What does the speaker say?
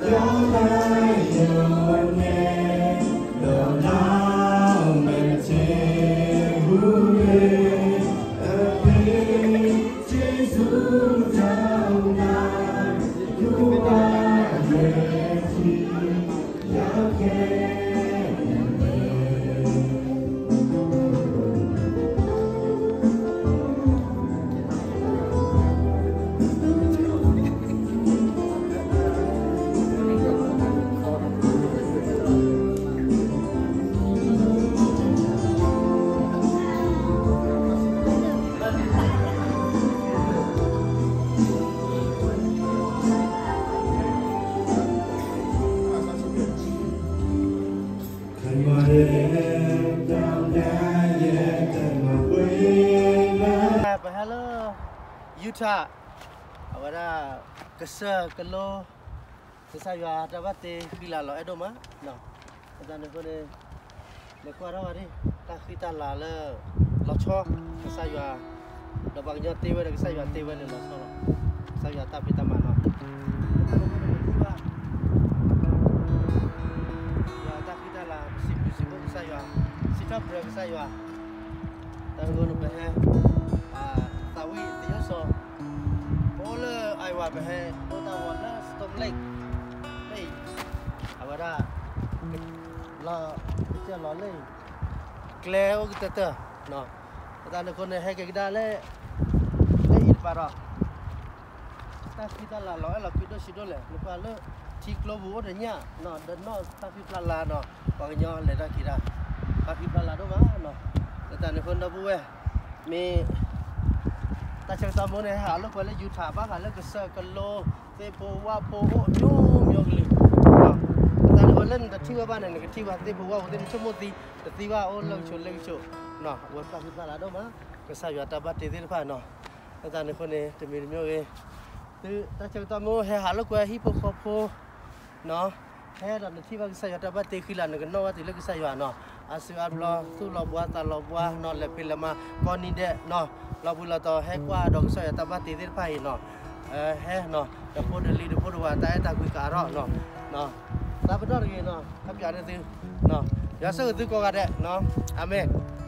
Your light, your name, the light that take away the pain, Jesus, your light, you are ready, your care.ပဟဲလၢ Utah အဝဲဒၣ် ကစၢၢ်ကလိ ကစၢ်ယွၤတၢ်ဘၣ်တ့ဃံလၤလီၤအဲၣ်ဒိၣ်မး, အဃိသတးန့ၣ်အဃိန့ၣ် လဲၤကွၢ်ထီၣ်ဘၣ်ဒၣ် တၢ်ဃံတၢ်လၤလၢ လီၤဆီ ကစၢ်ယွၤ ဒီးပှၤကညီတ့ဝဲဒီးကစၢ်ယွၤတ့ဝဲန့ၣ်လီၤဆီလီၤ. ကစၢ်ယွၤတၢ်ဖံးတၢ်မၤလီၤ. ယွၤတၢ်ဃံတၢ်လၤ ပစံးဘျုးစံးဖှိၣ်ကစၢ်ယွၤ, စံးထီၣ်ပတြၢၤကစၢ်ယွၤ, တၢ်တဂီၢ်န့ၣ်ပဟဲ သးဝံၣ်သယိၣ်စီၤ, ပအိၣ်လၢ Iowa ပဟဲဒိတၢ်ဂီၤလၢ Storm Lake လၢအံၤ, အဝဲဒၣ် လီၤကစၢၢ်လီၤလၢအံၤ, ကျဲအိၣ်ကတၢၢ်တၢၢ်, အဃိသတးန့ၣ်အဃိန့ၣ် ဟဲက့ၤကဒါလၢ လၢအံၤတပၤဒီး တၢ်ဃံတၢ်လၤလီၤအဲၣ်လီၤကွံဒိၣ်ဆံးဒိၣ်လဲၣ်, နကွၢ်လၢထံကျိပူၤအိၣ်တညၣ်နီၤ, ဒီးနီၢ်တၢ်ဖံးဖျါလၤနီၤ, ပှၤကညီလဲၤတၢ်က့ၤတၢ်, တၢ်ဖံးဖျါလၤဒိၣ်မးနီၤ. လၢတၢ်န့ၣ်အဃိဒီပုၢ်ဝဲၢ် မ့ၢ် တၢ်ဆၢကတီၢ်မ့ၢ်န့ၣ် ဟဲဟးလိာ်ကွဲလၢ Utah ဘၣ်ဃးလၢကစၢၢ်ကလိ သ့ၣ်ဖိဝၣ်ဖိအိၣ်မျိုးမျိုးကလုာ်, လၢတၢ်န့ၣ်အဃိလၢနတထံၣ်ဝဲဘၣ်န့ၣ် နကထံၣ်ဝဲသ့ၣ်ဖိဝၣ်ဖိသ့ၣ် နဆိကမိၣ်သံ တသံဘၣ်အိၣ်လၢကဆိးလၢကဆိး, အဝဲတၢ်ဖံးဖျါလၤဒိၣ်မး, ကစၢ်ယွၤတၢ်ဘၣ်တ့သ့ၣ်တဖၣ်နီၤ. လၢတၢ်န့ၣ်အဃိန့ၣ် တမံၤတမံၤဂ့ၤ, သုတၢ်ဆၢကတီၢ်မ့ၢ်ဟဲဟးလိာ်ကွဲဟံၣ်ဖိဃီဖိ ဟဲဒီးနထံၣ်ဘၣ်ကစၢ်ယွၤတၢ်ဘၣ်တ့ဃံလၤ နကနီၣ်ဘၣ်တုၤလၢကစၢ်ယွၤနီၤ, အါစုအါဘျီ သူၣ်လီၤဘှါသးလီၤဘှါနီၤ, လဲၤဖံးလဲၤမၤကိးနံၤဒဲးနီၤ, လီၤဘှံးလီၤတီၤ ဟဲကွၢ်ဒီးကစၢ်ယွၤတၢ်ဘၣ်တ့သ့ၣ်တဖၣ်အံၤနီၤ, ဟဲနီၤ, တဖိတလံၤတဖိတဝၤတၢ်အဲၣ်တၢ်ကွံကအါထီၣ်နီၤ, သးပနီၣ်တဂ့ၤနီၤ, ဟဲပၠးန့ၢ်သု, ယွၤဆိၣ်ဂ့ၤသုကိးဂၤဒဲး, အၤမ့ၣ်.